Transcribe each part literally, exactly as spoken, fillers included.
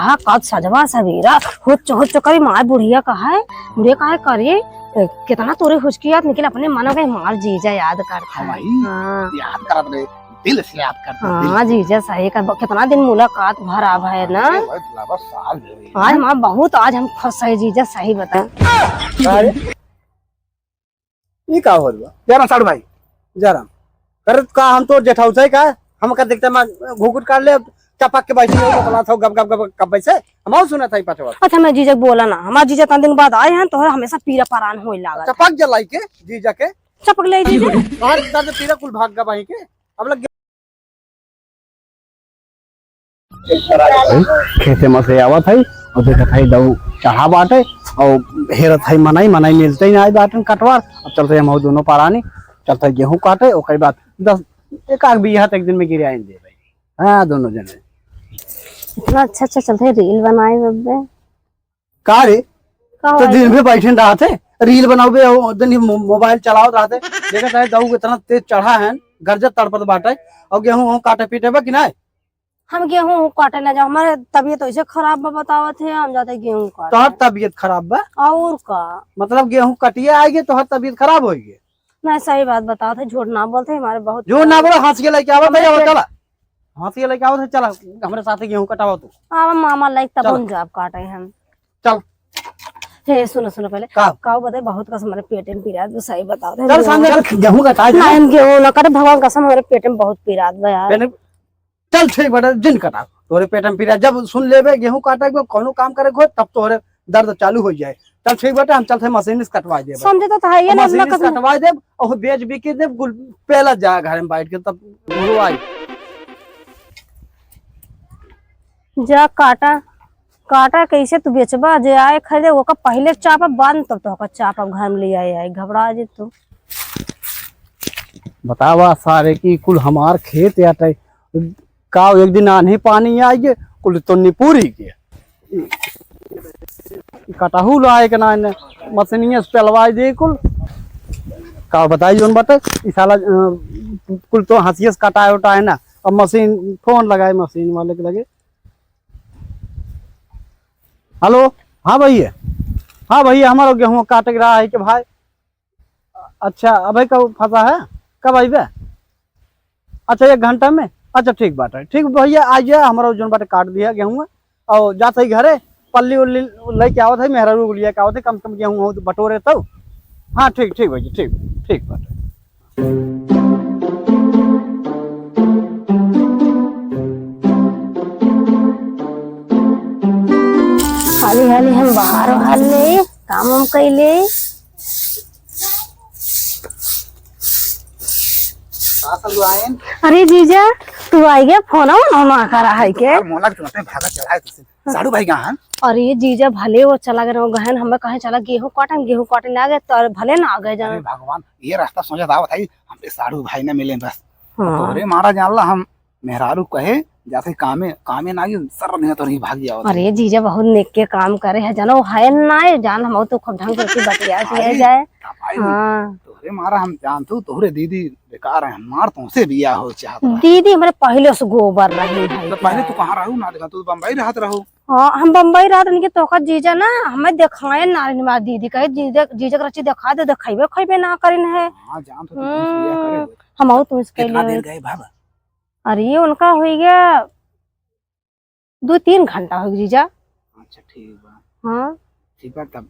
हाँ, कद सजवा सबेरा, हुच्च हुच्च करी, माय बुढ़िया कहे, बुढ़िया कहे, "करे, ए, कितना तोरे हुचकी याद निकले, अपने मन के मार जीजा याद करता है।" हाँ भाई, हाँ। याद करत रहे, दिल से याद करता है, दिल हाँ, से। जीजा सही का, कितना दिन मुलाकात भरा है ना। अरे भाई, लगभग साल हो गए आज ना। हम बहुत, आज हम खुश है जीजा, सही बता। अरे, ई का होत बा? जय राम साढ़ू भाई। जय राम। करत का हम तोर जेठाउस है का? हमका देखते मा घुघुट काट ले, चपक के बैठी हो, बतला था गप गप गप गप बैसे। हम और सुना था ई पछवा। अच्छा, मैं जीजा के बोला ना, हमार जीजा तन दिन बाद आए हैं, तोहरा हमेशा पीरा परान होए लागल। चपक जलाई के जीजा के। चपक ले जीजा। बाहर दर्द पीरा कुल भाग गवा ही के। अब लग खेते में से आवत है और देखत है दऊ चढ़ा बाटे और हेरत है मनई, मनई मिलते ही ना आई बाटन कटवार। अब चलते हम दोनों परानी, चलते गेहूं काटे, ओकर बाद दस, एक आध बीघा तक दिन में गिराइन दे भाई। हाँ, दोनों जने। इतना अच्छा अच्छा चलते reel बनाए बब्बे। का रे? का तो भाई? दिन भर बैठे रहत है, reel बनावे और दिन ही मो-, mobile चलावत रहत है। देखत है दऊ इतना तेज चढ़ा है, गरजत तड़पत बाटे, और गेहूं वहूं काटे पीटे बा कि नहीं? हम गेहूं काटे ना जाओ, हमारे तबीयत ऐसे खराब बा, बतावत है, हम जाते गेहूं काटे। तोहर तबीयत खराब बा? और का? मतलब गेहूं कटिए आइगे, तोहर तबीयत खराब होइगे? नहीं, सही बात बतावत है, झूठ ना बोलते, हमारे बहुत झूठ ना बोलो, हंस के लेके आवत है, हमारे चला। हंस के लेके आवत है, चला, हमरे साथे गेहूं कटावा तू। अब मामा लाइक तब चला। हम जाब काटे हम। चल। हे, सुनो, सुनो पहले। का? का बताए, बहुत कसम हमारे पेट में पीरा है, सही बताओ तो। चल, सामने चल, गेहूं कटा दे। ना, हम गेहूं ना काटे, भगवान कसम हमारे पेट में बहुत पीरा है यार। पेट में, चल, ठीक बाटे, जिन कटा। तोरे पेट में पीरा, जब सुन लेबे, गेहूं काटे के, कोनो काम करे को, तब तोरे दर्द चालू हो जाए। चल, ठीक बाटे, हम चलते मशीन से कटवा देबे। समझे तो था, ये ना, मशीन से कसम। कटवा देब, और बेच बिक देब, कुल पेला जा घर में बैठ के, तब घुरवाई। जा काटा, काटा कैसे तू बेचबा? जे आए खरीदे, ओका पहिले चापब, बाद में तब तो ओका चापब, घर में ले आए, आए, घबरा जे तू। बतावा सारे की कुल हमार खेत याटे, का एक दिन आन्ही पानी आइगे, कुल तो निपुरी के। कटहू लाए के ना, मशीनिया से पेलवाए दे कुल। का बताई जोन बाटे, ई साला, अ, कुल तो हंसिया से कटाए उटाए ना। अब मशीन, फोन लगाए मशीन वाले के लगे। हेलो, हाँ भैया, हाँ भैया, हमारा गेहूं काटे के रहा है कि भाई। अच्छा, अबे कब फंसा है, कब आइबे? अच्छा, एक घंटा में। अच्छा, ठीक बाटे, ठीक भैया, आ गया, हमारा जोन बाटे काट दिया गेहूं, और जात है घरे, पल्ली उल्ली लेके आवत है, मेहरारू को लेके आवत है, कम से कम गेहूं हो तो बटोरे तो। हाँ, ठीक, ठीक भैया, ठीक, ठीक बाटे। हाली हाली हम बाहर, बाहर ले काम हम कैले। का सब आयन? अरे जीजा, तू आइगे, फोन ना करा है के? यार, मोला के चलते भागा चला है तुझसे। साढ़ू भाई कहाँ हैं? अरे जीजा, भले वो चला गए, वो गहन हमें कहे चला गेहूं काटे, हम गेहूं काटे ना गए, तो भले ना आ गए अरे जान। भगवान, ये रास्ता सोचा था भाई, हमरे साढ़ू भाई ने मिले बस। हाँ। तोरे मारा जान ला हम मेहरारू कहे, जाते कामे, कामे ना गई, सर दिन तो नहीं भाग जाओ। अरे जीजा, बहुत नेक के काम करे है, जानो है ना, जान हम तो खूब ढंग से बतिया दिया भाई, जाए। भाई, हाँ। तोरे मारा हम जानतू, तोरे दीदी बेकार है, हमार तुमसे बियाह हो चाहत रहा। दीदी हमारे पहले से गोबर रही है तो पहले क्या? तू कहाँ रहू ना देखा, तू बम्बई रहत रहू। हाँ, हम बम्बई रहत रहनी के तोहका जीजा ना हमें देखाए ना रहनी, हमार दीदी कहे जीजा, जीजा के रची देखा दे, देखाइबे खइबे ना करिन है। हाँ, जान तो तू तुमसे बियाह करे हम्म, हो। हम और तुमसे कितना कैले देर हुई। गए बाबा? अरे उनका हुई गया दो तीन घंटा हो गया जीजा। अच्छा, ठीक बा। हाँ। ठीक बा तब।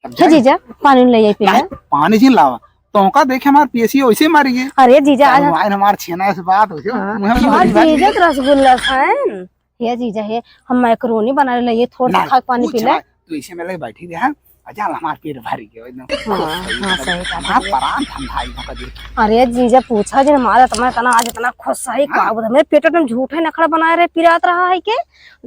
अब हे जाई? जीजा, पानी ले आई पी नहीं, ला। पानी जिन लावा। तोहका देखे हमार पियसी वैसे मारी गई। अरे जीजा, आज हमार, हमार छेना से बात हो गई। हाँ। मुँह में हमार बोली बात जीजा नहीं। के रसगुल्ला खाएन। हे जीजा, हे, हम मैक्रोनी बना ले, ये थोड़ा सा नहीं, खा के पानी कुछ पी ले। नहीं। तू इसे में लगे बैठी रहे, हाँ? अच्छा, हमार पेट भर गया एकदम। हाँ, हाँ, सही बात है। हमार परान ठंडा ही भर गया। अरे जीजा, पूछा जिन, हमारा इतना, इतना, आज इतना खुश है, हाँ? का बोलते, मेरे पेट में झूठे नखड़ा बनाए रहे, पिरात रहा है के?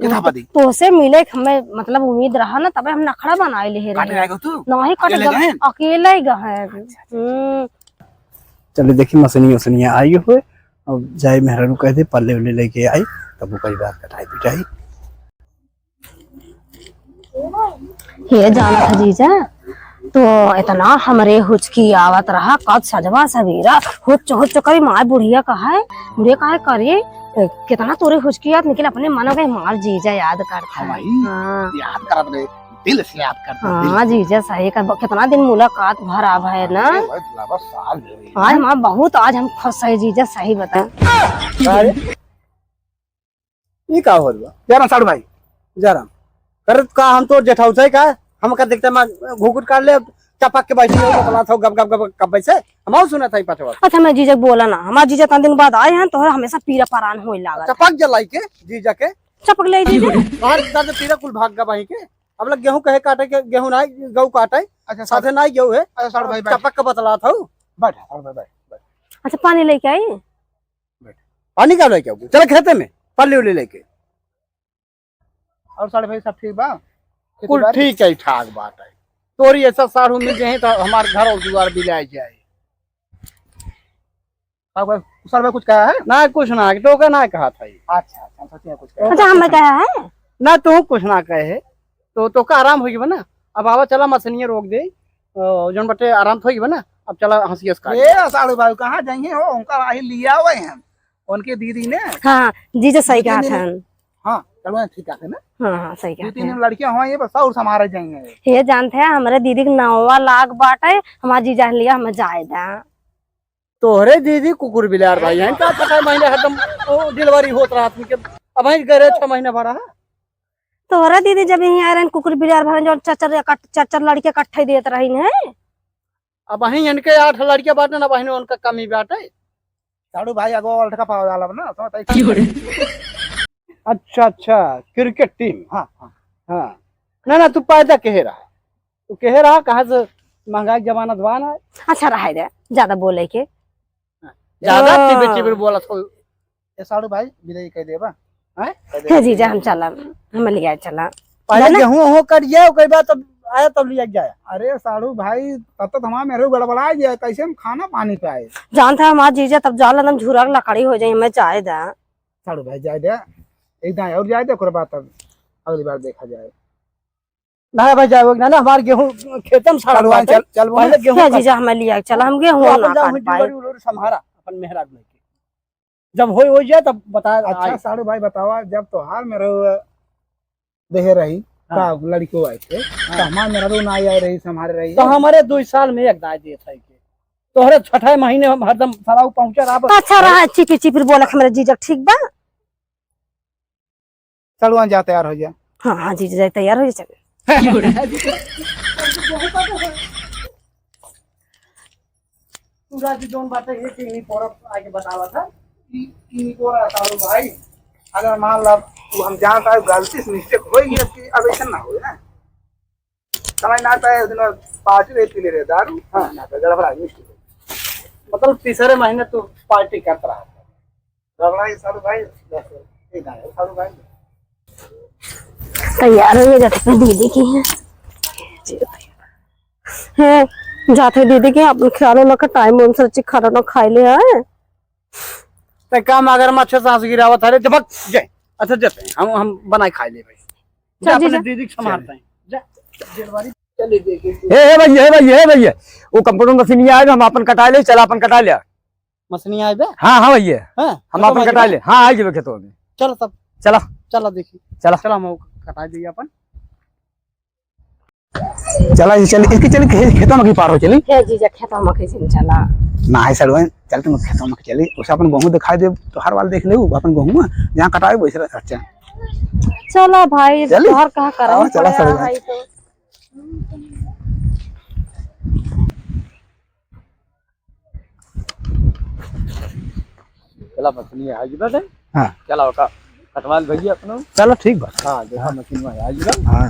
कितना बदी? तोसे मिले के हमें, मतलब, उम्मीद रहा ना, तबे हम नखड़ा बनाए ले रहे। काटे आएगा तू? नहीं काटे, अकेले गए? अकेले ही गए। अच्छा, अच्छा। हम्म। चले देखी, मसनिया उसनिया आई हुए, अब जाए मेहरारू कह दे, पल्ले उल्ले लेके आई, तब ओकरी बात कटाई पिटाई। हे जानत ह जीजा, तो इतना हमरे हुचकी आवत रहा, कद सजवा सबेरा हुच्च हुच्च करी, माय बुढ़िया कहे, बुढ़िया कहे, "करे, कितना तोरे हुचकियात, लेकिन अपने मनो के हमार जीजा याद करत है। हाँ भाई, हाँ। याद करत रहे, दिल से याद करत रहे, दिल हाँ, से। जीजा सही कर, कितना दिन मुलाकात भरा है ना। अरे भाई, लगभग साल हो गए आज हैं। हमार बहुत, आज हम खुश है जीजा, सही बता। अरे, ई का होत बा? जय राम साढ़ू भाई। जय राम। अरे का हम तो जेठाउस है का? हमका देखते मा घुघुट काट ले, चपक के बैठी हो, बतलात हो गप गप गप गप बैसे। हम और सुनत है पछवा। अच्छा, मैं जीजा के बोला ना, हमार जीजा इतना दिन बाद आए हैं, तोहरा हमेशा पीरा परान होए लागत। चपक जलाई के जीजा के। चपक ले जीजा। बाहर दर्द पीरा कुल भाग गवा ही के। अब लग गेहूं कहे काटे के, गेहूं ना, गऊ काटे। अच्छा, साथे साढ़ू ना गेहूं है। अच्छा, साढ़ू भाई, भाई। चपक के बतलात हो। बैठ, साढ़ू भाई, बैठ, बैठ। अच्छा, पानी लेके आई। बैठ। पानी का लेके आओगे? चल खेते में, पल्ली उल्ली लेके। और साढ़ू भाई सब ठीक बा? खेती कुल बाड़ी? ठीक है, ठाक बात है। तोरी ऐसा साढ़ू मिल जाए तो हमार घर और दुआर बिलाए जाए। साढ़ू भाई, साढ़ू भाई कुछ कहा है? ना, कुछ ना, तो का ना कहा था ये। अच्छा, अच्छा, हम सोचे कुछ कहा। अच्छा, हमें कहा है? ना, तू कुछ ना कहे, तो, तो का आराम होई बा ना। अब आवा, चला मशीनिया रोक दे, अ, जौन बटे आराम होई बा ना, अब चला हंसी हंस काट। ए, साढ़ू भाई, कहाँ जाइए हो? उनका राही लिया हुए हैं, उनके दीदी ने। हाँ, जीजा सही कहा था। हाँ, चलो, ठीक है ना। हाँ, हाँ, सही कहा दो तीन था। लड़कियां हुआ, ये बस और संभारे जाएंगे। ये जानते हैं, हमारे दीदी के नौवा लाख बाटे, हमारे जीजा ने लिया, हमें जाए दा। तोहरे दीदी कुकुर बिलार भाई हैं, का पता महीने हरदम वो डिलीवरी होत रहा आदमी के, अब वहीं गए रहे छह महीना भरा है। तोहरा दीदी जब यहीं आए रहन, कुकुर बिलार भरन, जो चार चार इकट्ठ-, चार चार लड़के इकट्ठे देत रही हैं। अब वहीं इनके आठ लड़के बाटे ना, वहीं उनका कमी बाटे। साढ़ू भाई अगो वर्ल्ड कप आवे वाला बा ना, तो तई की हो रे? अच्छा, अच्छा, क्रिकेट टीम। हाँ, हाँ। हाँ। ना, ना, तू पैदा कहे रहा। तू कहे रहा, कहाँ से महंगाई के जमाना जबान है? अच्छा, रहे दे, ज्यादा बोले के। ज्यादा हाँ। चिबिर चिबिर बोलत हो। ए साढ़ू भाई, विदाई कह देबा? हैं? कह देबा। हे जीजा, हम चला, हम लिया चला। पहले जाना? गेहूं ओहूं कट जाए, ओकर बाद तब आया, तब लिया जाए। अरे साढ़ू भाई, तब तक हमार मेहरू गड़बड़ा जाए, कैसे हम खाना पानी पाए? जानता है हमार जीजा, तब जाल एकदम झुरक लकड़ी हो जाए, हमें जाए दा। साढ़ू भाई, जाए दे, एक दाएं और जाए दे, ओकर बाद तब अगली बार देखा जाए। ना भाई, जाए ना, ना, हमार गेहूं खेतम साढ़ू साढ़ू भाई, बाटे। चल, चल, पहले गेहूं क्या काट। जीजा, हमें लिया चला, हम गेहूं तू ना अपन जाओ, काट पाए। डिलीवरी उलीवरी संभारा, अपन मेहरारू लेके। जब होई, होई जाए, तब बता, अच्छा, आई। साढ़ू भाई, बतावा, जब तोहार मेहरारू देहे रही, हाँ। का लड़कियों आए थे, हाँ। तो हमार मेहरारू ना आए रही, संभारे रही तो है। हमारे दो साल में एक दाई देत है के। तोहरे छठे महीने हम हरदम सराऊ पहुंचे रहा। अच्छा रहा, चिपिर चिपिर बोलक हमरे जीजा, ठीक बा? चल, वहाँ जा, तैयार हो जा। हाँ, हाँ, जीजा, तैयार हो जा, चल। पूरा जी जौन बात है, ये कि इन्हीं पोरा आके बतावा था। ई, इन्हीं पोरा सालू भाई, अगर मान ला, तू हम जानता है, गलती से मिस्टेक हो गई, अब ऐसा ना हो ना। समझ ना आता है, उस दिन पार्टी रही, पी ले रहे दारू, हाँ। ना तो गड़बड़ा मिस्टेक हो। मतलब, तीसरे महीने तू पार्टी करत रहा। गड़बड़ा ये सालू भाई, बस, ये ना है, सालू भाई। तैयार हो जाते अपने दीदी की है। हैं, जाते दीदी के अपन ख्याल रखा, टाइम अनुसार ची खाना ना खाए ले आए। ते काम अगर हम अच्छे सांस गिरावत हरे, जब जाए, अच्छा जाते हैं, हम, हम बनाए खाए ले भाई। चल जा, जी, अपने जा। दीदी के संभालते हैं। जा, जलवारी चले देखे। हे, हे भैया, हे भैया, हे भैया, वो कंप्यूटर मशीन आए, हम अपन कटा ले, चला अपन कटा ले। मशीन आए बे? हाँ, हाँ भैया। हाँ, हम अपन कटा ले। हाँ, आ जाबे खेतवा में। चलो तब। चला। चला देखी। चला। चला, हम कटा दे अपन। चला जी, चली, इसकी चली, खे-, खेतवा में की पार हो चली। हे जीजा, खेतवा में कैसे चला? ना है सड़ुआ, चल तुम खेतवा में चली, उसे अपन गेहूं दिखाई दे, तो हर वाल देख ले, अपन गेहूं में, जहाँ कटाए वैसे अच्छा। चला भाई, चली? तोहर कहाँ करम हाँ, चला पड़े सड़ुआ। है तो। चला मशीनिया आ गई बाटे। हाँ। चला ओका कटवा ले भैया अपनो। चलो ठीक बा। हाँ, देखा हाँ। मशीनिया आ गई बा। हाँ।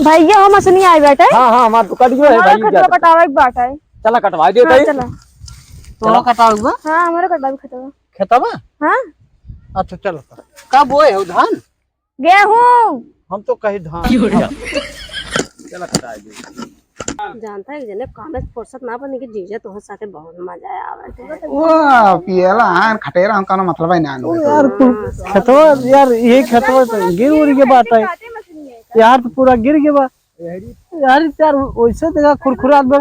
भैया हो मशीनिया आई बाटे। हाँ, हाँ, हमार तो कट गयो है हमारा भाई, खेतवा जा। कटावे के बाटे। चला कटवा दे हाँ, भाई। चला। तोरा कटावे बा? हाँ, हमारा कटावे खेतवा। खेतवा? हाँ। अच्छा, चलो। का बोए हो धान? गेहूं। हम तो कही धान। की हो रहा? चला कटाई दे। जानता है, जने काम में फुर्सत ना बने कि जीजा तोहर साथे बहुत मजा आवे। वाह, पियला आन खटेरा हम कोनो मतलब ही ना ओ आन यार, कुल खेतवा, यार, यही खेतवा तो गिर उड़ के बात है। यार, तो पूरा गिर गया बा। यार, यार, वैसे देखा खुरखुरात बा।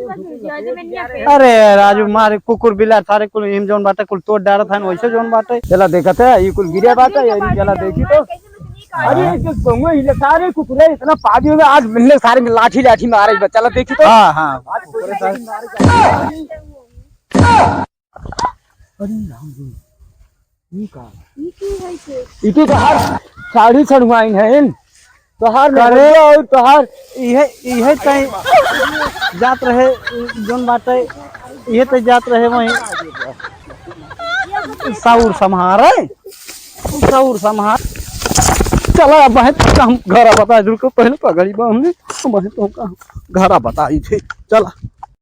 अरे राजू, मारे कुकुर बिलार सारे कुल इम जौन बाटे कुल तोड़ डारत हन, वैसे जौन बाटे। चला देखत है, ये कुल गिरे बाटे, ये चला देखी तो। अरे, ये गंगा, ये सारे कुकुर है, इतना पागल हो गया, आज मिलने सारे में लाठी, लाठी मारे, चला देखी तो। हाँ, हाँ। आज कोई लाठी मारे। अरे राम जी, ई का? ई की है के? इके तो हर साड़ी सड़ुआइन है इन। तोहार करे। नजरिया और तोहार इहे, इहे तई जात रहे, जौन बाटे, इहे तई जात रहे वहीं। साउर सम्हारे, साउर सम्हार। चला, अब मैं तो हम घरा बताई, रुको, पहले पगड़ी बांध ली, मैं तो का घरा बताई थे। चला।